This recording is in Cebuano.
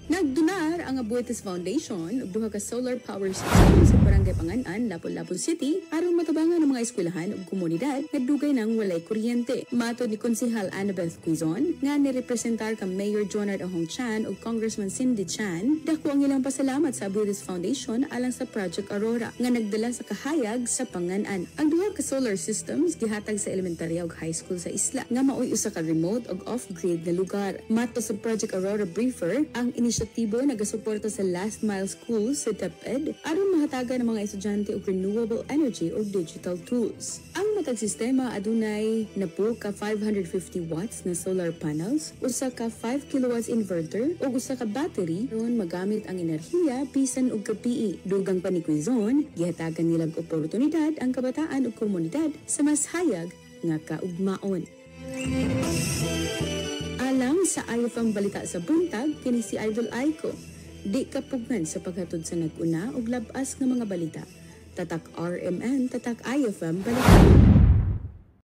Nagdonar ang Aboitiz Foundation og duha ka solar power system sa Barangay Pangan-an, Lapu-Lapu City aron matabangan ang mga eskwelahan ug komunidad nga dugay nang walay kuryente. Matod ni Konsehal Annabeth Quizon nga nirepresentar kang Mayor Jonard Ahong Chan ug Congressman Cindy Chan, dako ang ilang pasalamat sa Aboitiz Foundation alang sa Project Aurora nga nagdala sa kahayag sa Pangan-an. Ang duha ka solar systems gihatag sa elementarya ug high school sa isla nga maoy usa ka remote ug off-grid nga lugar. Matod sa Project Aurora briefer, ang inisyatibo nagasuporta sa Last Mile Schools sa DepEd aron mahatagan ang mga estudyante og renewable energy o digital tools. Ang matag sistema adunay napo ka 550 watts na solar panels, usa ka 5 kilowatts inverter ug usa ka battery aron magamit ang enerhiya bisan og gabii. Dugang pa ni Quizon, gihatagan nila og oportunidad ang kabataan ug komunidad sa mas hayag nga kaugmaon. Alang sa IFM Balita sa Buntag, kini si Idol Aiko. Di kapugngan sa paghatod sa nag-una og labas nga mga balita. Tatak RMN, tatak IFM Balita.